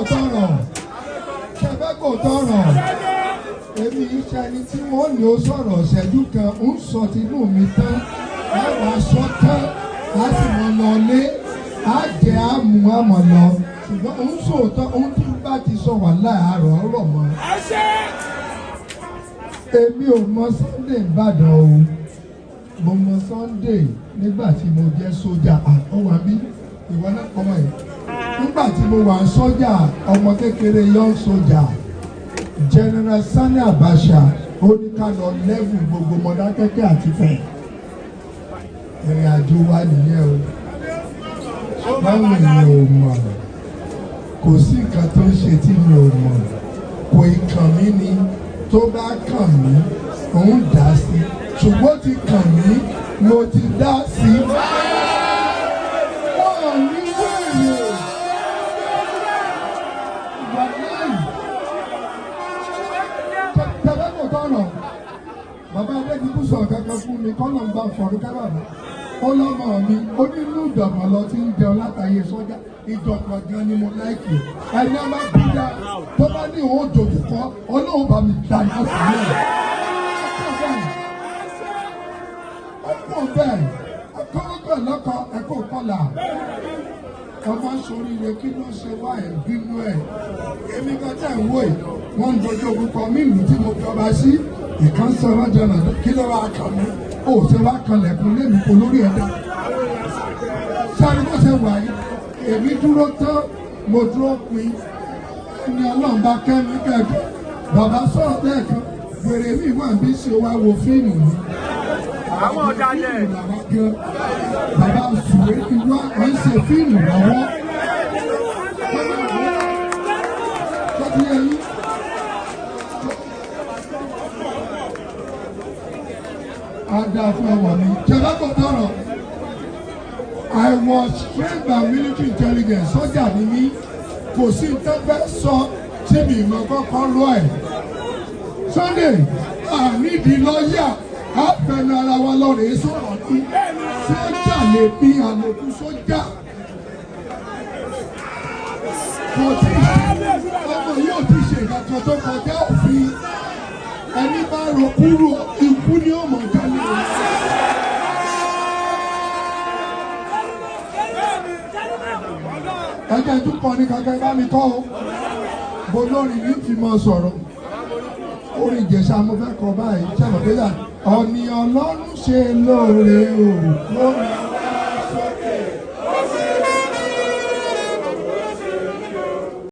Tọrọ? Ṣé fẹ́ kò tọrọ? Èmi iṣẹ́ ẹni tí wọ́n ní ó sọ̀rọ̀ ṣẹ́jú kan ń sọ tinú mi tán, á wàá sọ tán, á sì mọ lọ lé, á jẹ́ àmú àmọ̀ lọ. Ṣùgbọ́n ń sòótọ́, ohun tí bá ti sọ wà láàárọ̀ ọ̀rọ̀ mọ́. Èmi ò mọ Sunday Ìbàdàn o. Mo mọ Sunday nígbà tí mo jẹ́ sójà. Ó wà bí ìwọ náà kọ́ mọ̀ yìí. Nígbà tí mo wà sójà, ọmọ kékeré, young sójà, General Sani Abacha ó ní ká lọ level gbogbo Mọdákẹ́kẹ́ àti Ifẹ̀. Ìrìn àjò wa nìyẹn o. Báwọn èèyàn ò mọ̀, kò sí nǹkan tó ń ṣe tí mi ò mọ̀. Kò ì kàn mí ni. Tó bá kàn mí, òun dá sí, ṣùgbọ́n ti kàn mí, mo ti dá sí. Wọ́n ní wéèrè wàláì tẹ̀lé kò tọ̀nà. Bàbá Adédìbò sọ̀rọ̀ kankan fún mi, kọ́nà ń bá fọ̀rọ̀ ká bàbá. Ó lọ́mọ mi, ó ní inú ìdọ̀gbọ̀n lọ tí ń jẹun látàyè sọ́jà. Ìdọ̀gbọ̀n gan ni mo like. Ẹni a máa bí dá tó bá ní òun dojúkọ, Ọlọ́run bá mi dá iná sílẹ̀. Ó pọ̀ bẹ́ẹ̀, akọ́rọ́gbọ̀ lọ́kọ ẹ̀kọ́ kọlà. Ọmọ sóríire, kí ló ṣe wá ẹ̀ bínú ẹ̀? Èmi kan tẹ̀ ń wò yìí, wọ́n ń dojú ogun kọ mí ìlú tí mo jọba sí. Ìkan sọ̀rọ̀ jọ̀nà, kí ló wá kàn mí? Ó ṣe wá kanlẹ̀kùn lémi kò lórí ẹ̀dá sáré bó ṣe wà yìí. Èmi dúró tán, mo dúró pin. Ẹni Ọlọ́run bá kẹ́mi kẹ́kẹ́. Bàbá sọ̀rọ̀ lẹ́ẹ̀kan, wèrè mi wà bí ṣe wá wo fíìmù mi. Àwọn ọ̀dàlẹ̀. Bàbá Sùwé ti wá ẹ̀ ń ṣe fíìmù lọ́wọ́. Tó ti yẹ yín. Á dáa fún ọmọ mi. Ṣẹlá kò tọrọ. I was trained by military intelligence. Sọ́jà ni mí. Kò sí nǹkan fẹ́ sọ tí mi mọ̀ kọ́kọ́ lọ ẹ̀. Sunday, ànídìí lọ́ọ̀yà, á fẹnu ara wa lọ rèé sọ̀rọ̀ ní. Sọ́jà lè bí àlòkù sọ́jà. Kò tí ì ṣe, ọmọ yóò ti ṣe nǹkan kan tó kọjá òfin. Ẹni bá ro kúrò, ikú ni ó mọ̀ jálè. Ẹjẹ́ tún kọ́ ní kankan bá mi kọ́ o. Mo lórin ní fi mọ sọ̀rọ̀. Orin Ìjẹ̀ṣà mo fẹ́ kọ báyìí. Ṣàmọ̀ pé yà ọ̀nì Ọlọ́run ṣe lóore o.